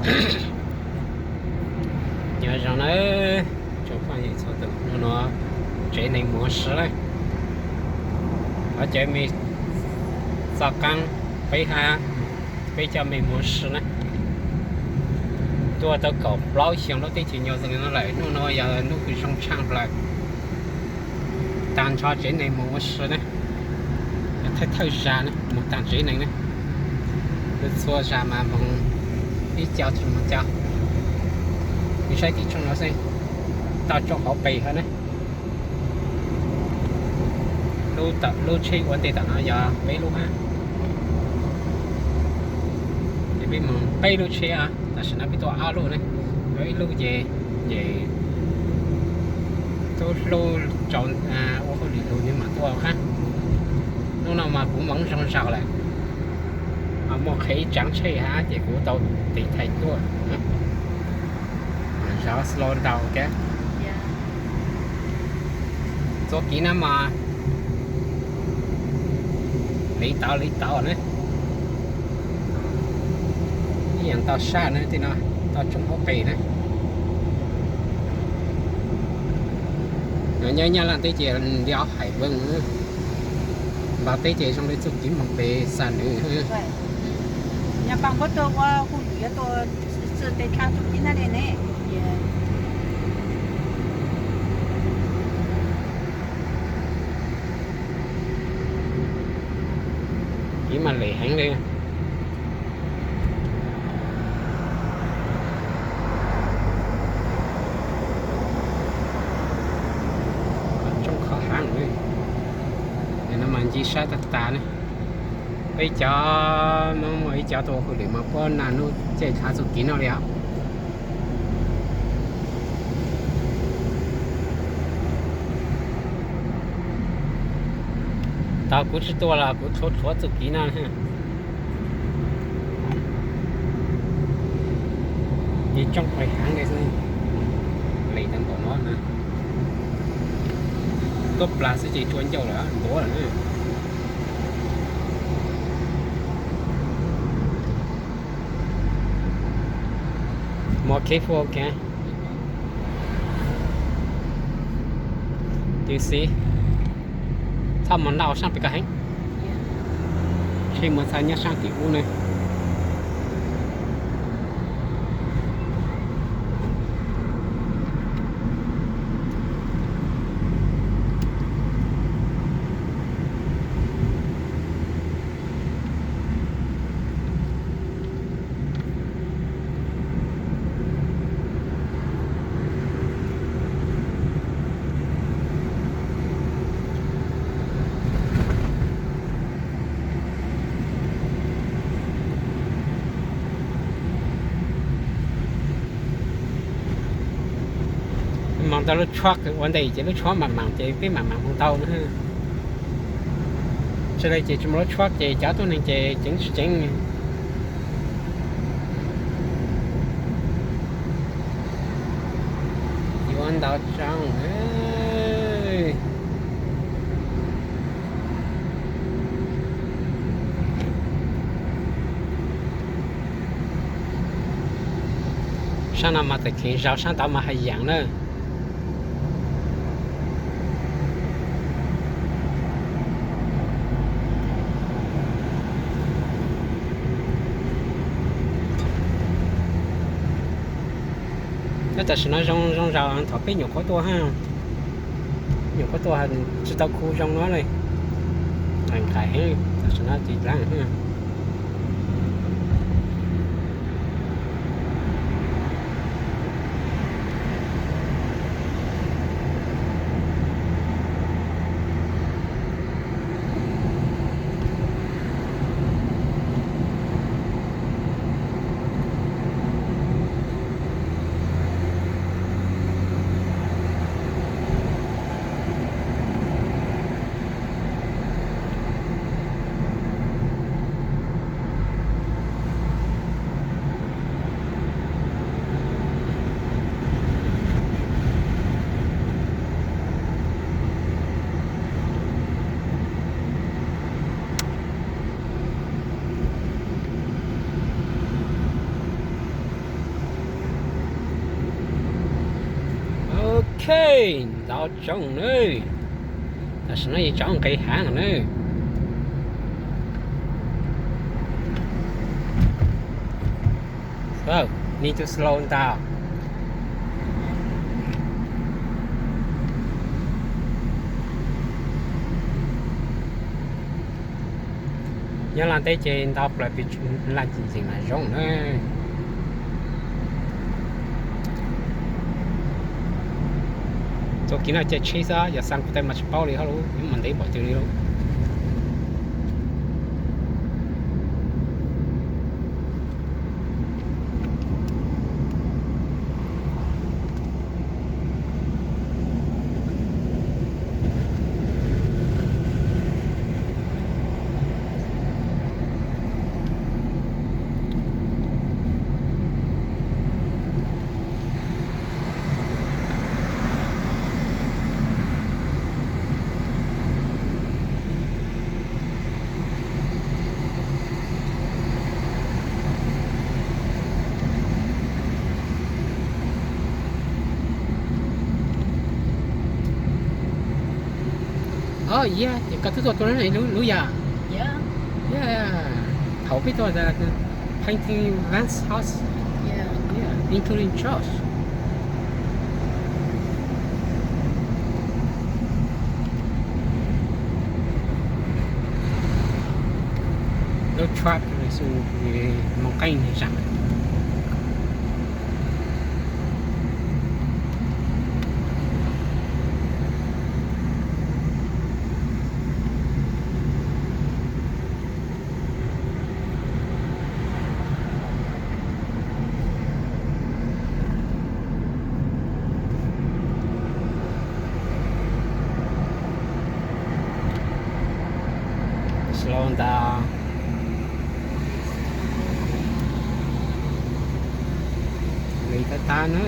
Nyob zoo nawb tsoom phooj ywg txhua tus, hnub no tsev neeg mus ua si lawm. Thov caw mej txoj qaab peb hab, peb coj mej mus ua si na. Tuaj tau kaum plaub xyoo lub teb chaws Nyaj Zeeg no lawm, hnub no yog hnub kws zoo tshaaj plawg. Taag nrho tsev neeg moog ua si na, thawj thawj zag na moog taag tsev neeg na. Txhua zag mas moog ib co tsis moog co. Kws saib tim tsooj no xwb, tau tsooj hauv pes hab na. Lub tsheb ua ntej tom no yog peb lub hab. Ces peb moog peb lub tsheb, tam sim no peb tuaj ob lub ne, ib lub ces, ces tub hlub rau ua hauj lwm lug nwg mam tuaj hab. Hnub no mas kuv moog zoo zaus lawm, muaj qhov ib tsaav tsheb hab ces kuv tau tiv thaiv tuaj. Zov slow ntau kag. Txuas kiv na mas liv tau liv tau na. Ib yaam tau sab na, tej no tau tsoom hauv pes na. Nyob Nyab Laj teb ces li ob Hải Vân, Nplog teb ces zoo li txuj kiv moog pes Sa Nws. Kiv mas lem heev li. Tsoom qhov haav, no mas nci sab tag tag ne. Peb cov, muaj ib cov tuaj ua hauj lwm mas puab naj nub caij dlhav txuj kiv no li os. Tau kuv tsi tuaj los kuv tshuav tshuav txuj kiv no. Ces tsoom qhov haav li xwb, lem tau npaum no na. Tuab plag xwb ces tsua ncauj lawm, ntuav lawm. More careful, okay? Do you see? Txhob mus nrau saab pem koj heev. Tsheb muaj txhaj nyob saab tim ub ne. Moog tau lub tshuab kws ua ntej ces lub tshuab maam maam ces peb maam maam moog tau na. Tsi le ces tsi muaj lub tshuab ces cov tuab neeg ces ceev tsi ceev. Yuav ntau tsaug. Saab no mas tawm kheev zaug, saab ntawd mas haj yaam na. Tam sim no zoo zoo zaug thaum peb nyuam qhuav tuaj hab. Nyuam qhuav tuaj tsi tau khu zoo no le. Nqaim heev, tam sim no ces dlaab. Ok, ntau tsoom nawb. Tam sim no yeej tsoom nqis heev nawb. Need to slow down. Nyob Laj teb ces ntau plaws pes tsawg, Laj tsis ntseeg mas zoo na. Txoj kev no ces tsheb xwb, yog xa kuv tes mas tsis paub li hab lub, yeej mus ntev npaum twg li lub. Oh yeah, ces koj twb tuaj tuaj lub yam. Yeah. Thaum peb tuaj painting Vance house, including Josh. Lub truck xwb, moog qeej zam. Slow down. Li tag tag na.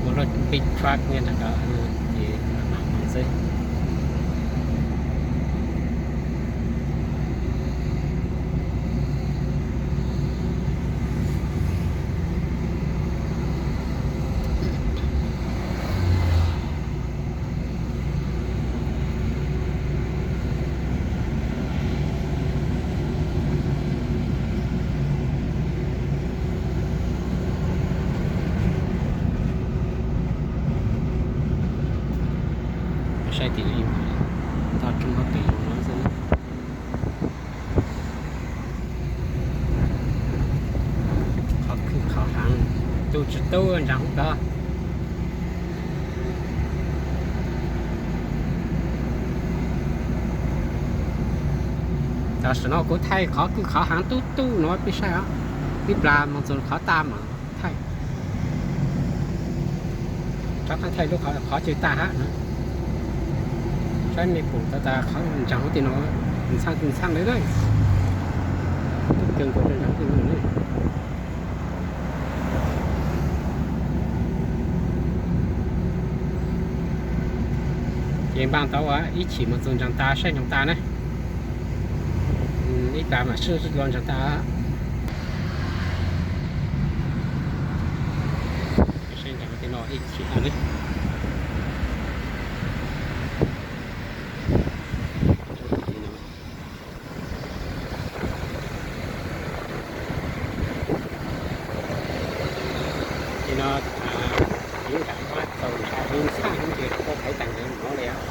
Muaj lub big truck nyob nram ko, ces mam mus xwb. Saib tim no, toj roob hauv pes no xwb. Qhov khwj qhov heev, tu tsis tub ntsaas hauv ko. Tam sim no kuv thaij qhov khwj qhov heev tub tub no peb saib os. Ib plag moog txug qhov tag mas thaij. Rov qab thaij lub qhov, qhov chaw tag hab no. Saib mej pum tas tas qhov ntsaas hauv tim no, ntxhaj ntxhaj li na. Tub kawg nkaus ntsaas hauv tim no na. Ces npaaj tau ua ib chim mus txug ntsaas tas saib ntsaas tas na. Ib plag mam sib ua ntsaas tas. Saib ntsaas hauv tim no ib chim na. Tim no, yus nram qab txaus ntshai, yus ntxhaj heev ces koj thaiv taag ntawd hnov li os.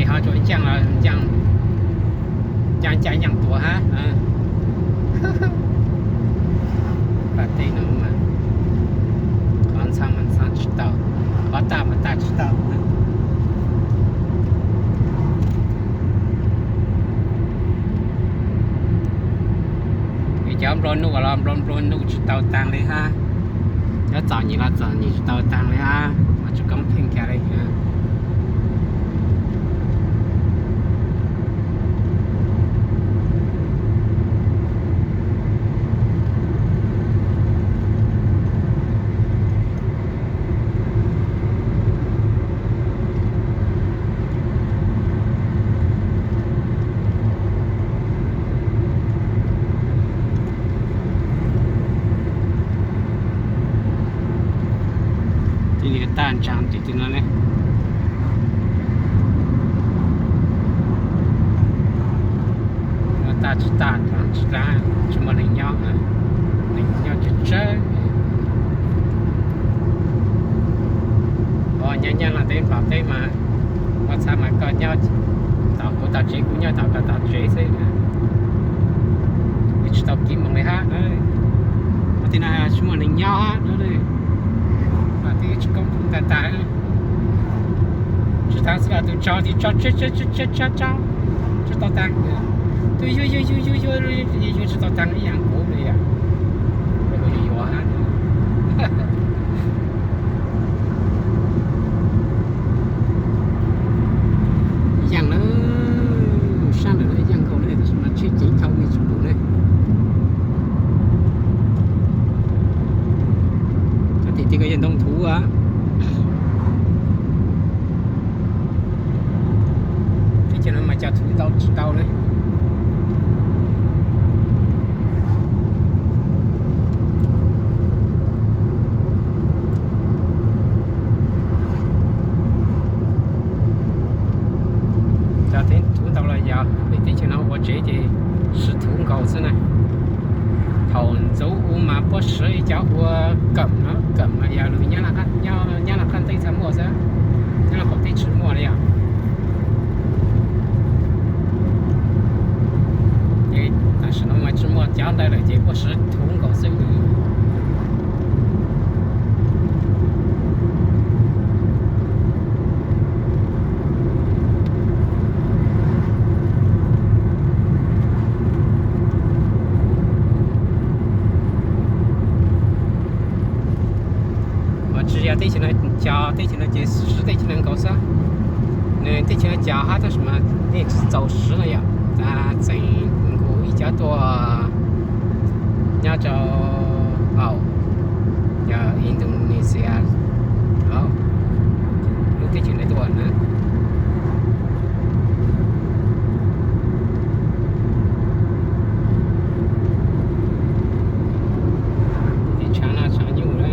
Ho tsuas ncaaj los ncaaj, ncaaj ncaaj ncaaj tuag hab. Pas tej no mas qhov ntxhab mas ntxhab tsis tau, qhov taj mas taj tsis tau. Vim cov nplua nuj los nplua nplua nuj tsis tau taag li hab, cov txom nyem los txom nyem tsis tau taag li hab, mas tsis koob pheej kiag li. Tej niag taj ntsaag tim tej no ne. Muaj taj tsis tag, tsis tag, tsis muaj neeg nyob, neeg nyob tsawg tsawg. Os, nyob Nyab Laj teb Nplog teb mas, ua txhaj mas koj nyob tom kuv tom tsev, kuv nyob tom koj tom tsev xwb, tsis tau kiv moos li hab. Ua tej no tsis muaj neeg nyob hab, tib tsis koob tug tag tag. Tsis tag xwb los tus tso tis tso tso tso tso tso tso tsis tau tag, tus yuag yuag yuag yuag yuag yuag tsis tau tag ib yaam kuv li. Yuag yuag. Yaaj na, sab ntawm no yaaj nkaus ne, tab sis mas tsheb ceev dhau me tsis pum ne. Cov tim tej ko yog ntoo thuv a. Teb chaws no mas cov thuv ntau tsis tau ne. Cov thuv ntau los yog vim teb chaws no ua tsev ces siv thuv nkaus xwb na. Thaum ntxov u mas puab siv cov ua kawm no, kawm mas yog lug Nyab Laj qab teb txhaj muaj xwb, Nyab Laj qaum teb tsis muaj li os. Ces tam sim no mas tsis muaj cov ntawd lawm ces puab siv thuv nkaus xwb. Tsis yog teb chaws no, cov teb chaws no ces siv teb chaws no nkaus xwb. Nws teb chaws no cov hab tab sis mas nej tsis txaus siv no yom. Txeem nkaus ib cov tuaj nyob rau, au, yog Indonesia, lub teb chaws ntawd tuaj na. Teb chaws no tshav nyuj na.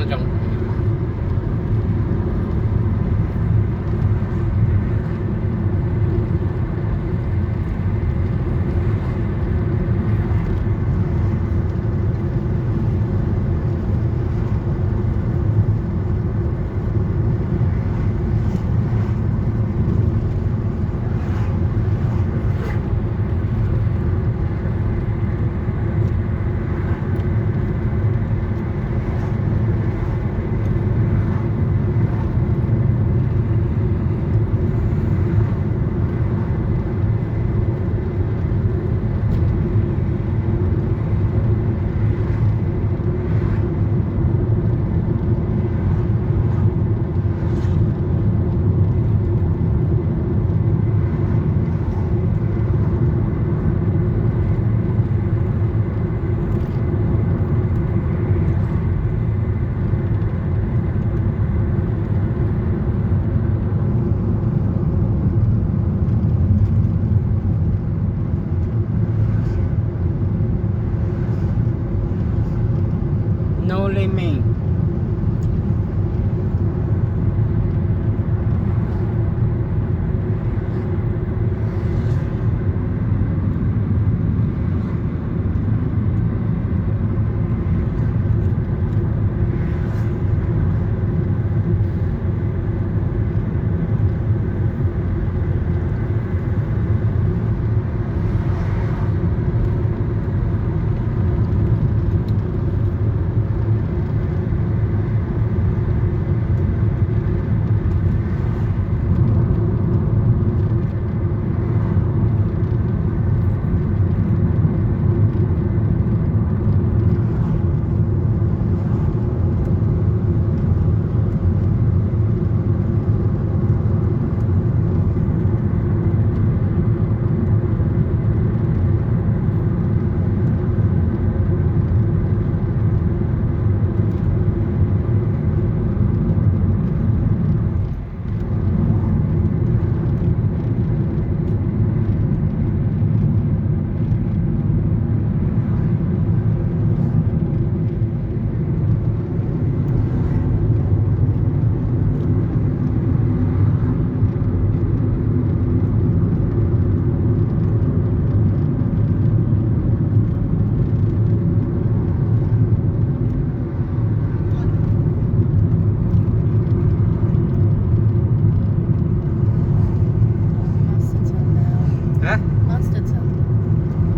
Zoo. No limit. Masterton now. Huh? Masterton.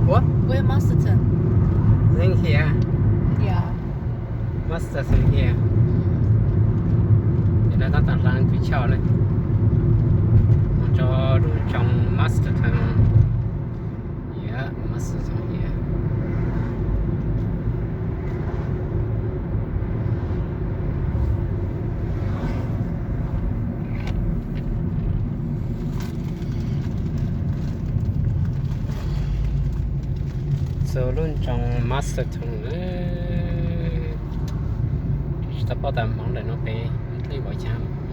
What? We're Masterton. Think here. Yeah. Masterton here. Ces no tab tom hla tus choj ne, mus rau lub zos Masterton. Yeah, Masterton here. Txog lub zos Masterton, tsis tau paub tas hmoov ntawm no pem dlej npaum cas.